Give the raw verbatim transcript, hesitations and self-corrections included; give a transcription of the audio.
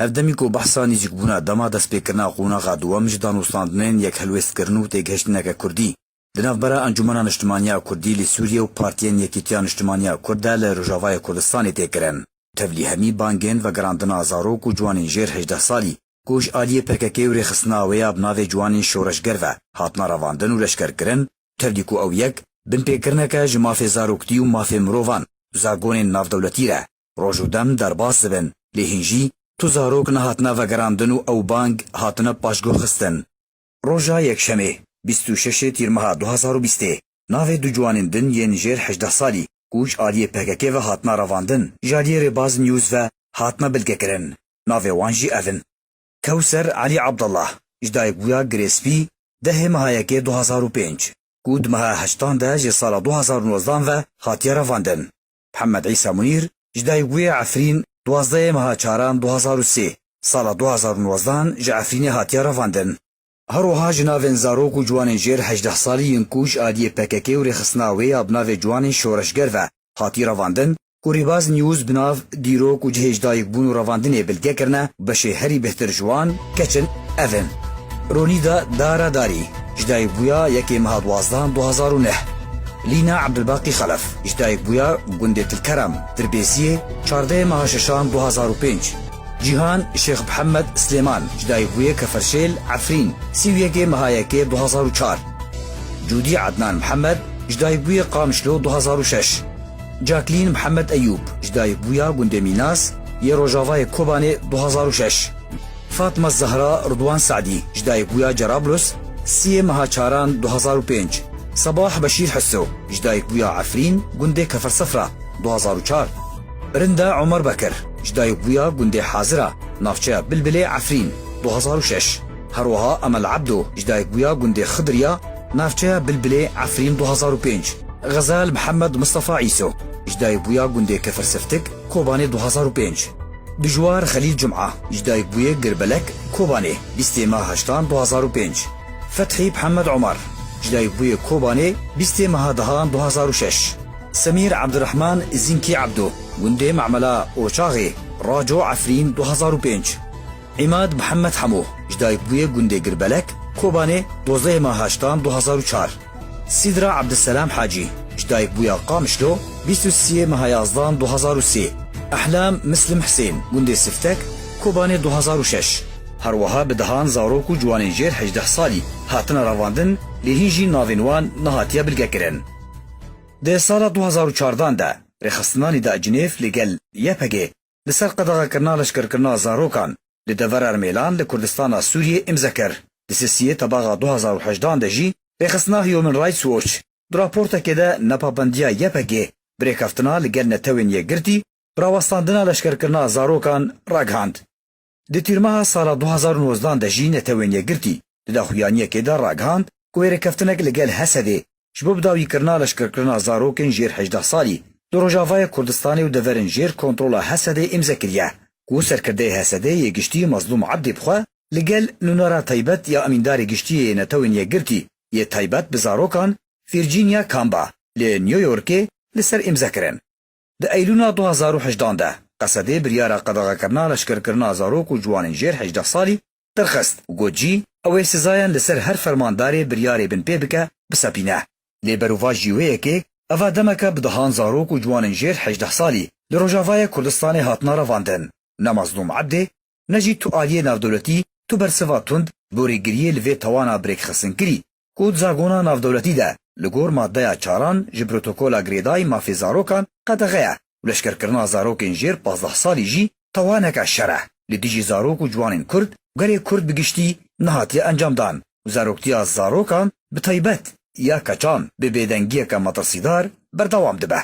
Hevdemî ku behsa nîzîkbûna dema destpêkirina qonaxa duwem ji danûstandinên yekhelwêstkirin û têgihiştineke kurdî di navbera Encûmena Niştimaniya Kurdî li Sûriyê û Partiyên Yekîtiya Niştimaniya Kurd de li Rojavayê Kurdistanê tê kirin. Tevlî hemî bangên vegerandina zarok û ciwanên jêr hejdeh salî ku ji aliyê P K K û rêxistina wê ya bi navê Ciwanên Şoreşger ve hatine revandin û leşkerkirin, tevlî ku ew yek binpêkirineke ji mafê zaroktî û mafê mirovan û zagonên navdewletî re roj û dem derbas dibin, lê hîn jî tu zarok nehatine vegerandin û ew bang hatine paşguhxistin. Roja Yekşemê, bîst û şeş Tîrmeha du hazar û bîstê, navê du ciwanên din yên jêr hejdeh salî ku ji aliyê P K K ve hatine revandin, ji aliyê Rêbaz News ve hatine bilgekirin. Navê wan jî ev in: Kewser Elî Abdullah, ji dayikbûya Girêspî, dehê meha yekê du hazar û pênc, ku di meha heştan de ji sala du hazar û nozdan ve hatiye revandin. Mihemed Îsa Munîr, ji dayikbûyê Efrîn, duwazdehê meha çaran du hazar û sê, sala du hazar û nozdan ji Efrînê hatiye revandin. Her wiha ji navên zarok û ciwanên jêr hejdeh salî yên ku ji aliyê P K K û rêxistina wê ya bi navê Ciwanên Şoreşger ve hatî revandin, ku Rêbaz News bi nav dîrok û cihê ji dayikbûn û revandinê bilge kirine, beşê herî bêhtir ji wan keç in, ev in: Ronîda Dara Darî, ji dayikbûya yekê meha duwazdan du hazar û neh. Lîna Ebdulbaqî Xelef, ji dayikbûya gundê Tilkerem, Dirbêsiyê, çardehê meha şeşan du hazar û pênc. Cîhan Şêx Mihemed Silêman, ji dayikbûyê Keferşêl, Efrîn, sî û yekê meha yekê du hazar û çar. Cûdî Ednan Mihemed, ji dayikbûyê Qamişlo du hazar û şeş. Caklîn Mihemed Eyûb, ji dayikbûya gundê Mînas yê Rojavayê Kobanê du hazar û şeş. Fatma Zehra Ridwan Sadî, ji dayikbûya Cerablus, siyê meha çaran du hazar û pênc. Sebah Beşîr Hisso, ji dayikbûya Efrîn, gundê Kefersifra, du hazar û çar. Rinda Omer Bekir, ji dayikbûya gundê Hazira, navçeya Bilbilê, Efrîn, du hazar û şeş. Her wiha Emel Ebdo, ji dayikbûya gundê Xidiriya, navçeya Bilbilê, Efrîn, du hazar û pênc. Xezal Mihemed Mistefa Îso, ji dayikbûya gundê Kefersiftik, Kobanê, du hazar û pênc. Dijwar Xelîl Cuma, ji dayikbûyê Girbelek, Kobanê, bîstê meha heştan du hazar û pênc. Fethî Mihemed Omer, ji dayikbûyê Kobanê, bîstê meha dehan du hazar û şeş. Semîr Ebdirehman Zînkî Ebdo, gundê Memela Oçaxê, Raco, Efrîn, du hazar û pênc. Îmad Mihemed Hemo, ji dayikbûyê gundê Girbelek, Kobanê, dozdehê meha heştan du hazar û çar. Sîdra Ebdiselam Hacî, ji dayikbûya Qamişlo, bîst û siyê meha yazdan du hazar û sê. Ehlam Mislim Hisên, gundê Siftek, Kobanê, du hazar û şeş. Her wiha bi dehan zarok û ciwanên jêr hejdeh salî hatine revandin, lê hîn jî navên wan nehatiye bilgekirin. Di sala du hazar û çardan de, rêxistina Nîda Cinêv li gel Y P G li ser qedexekirina leşkerkirina zarokan li devera Rmêlan li Kurdistana Sûriyê îmze kir. Di sisiyê Tebaxa du hazar û hejdan de jî rêxistina Human Rights Watch di raportekê de nepabendiya Y P G bi rêkeftina li gel Netewên Yekgirtî bi rawestandina leşkerkirina zarokan ragihand. Di Tîrmeha sala du hazar û nozdan de jî Netewên Yekgirtî di daxuyaniyekê de ragihand ku wê rêkeftinek li gel Hesedê ji bo bidawîkirina leşkerkirina zarokên jêr hejdeh salî li Rojavayê Kurdistanê û deverên jêr kontrola Hesedê îmze kiriye, ku serkirdeyê Hesedê yê giştî Mezlûm Ebdî bi xwe li gel nûnera taybet ya Emîndarê Giştî yê Netewên Yekgirtî yê taybet bi zarokan Virginia Kamba li New Yorkê li ser îmze kirin. Di Eylûna du hazar û hejdan de Qesedê biryara qedexekirina leşkerkirina zarok û ciwanên jêr hejdeh salî derxist û got jî ew ê sizayan li ser her fermandarê biryarê binpê bike, bisepîne. Lê berovajî wê yekê, eva demeke bi dehan zarok û ciwanên jêr hejdeh salî li Rojavayê Kurdistanê hatine revandin. Ne Mezlûm Ebdê, ne jî tu aliyê navdewletî tu bersiva tund bo rêgiriyê li vê tawana bi rêkxistinkirî ku di zagona navdewletî de li gor maddeya çaran ji Protokola Girêdayî Mafê Zarokan qedexe ye û leşkerkirina zarokên jêr pazdeh salî jî tawaneke şer e li dijî zarok û ciwanên Kurd û gelê Kurd bi giştî nehatiye encamdan û zaroktiya zarokan bi taybet ya keçan bi bêdengiyeke metirsîdar berdewam dibe.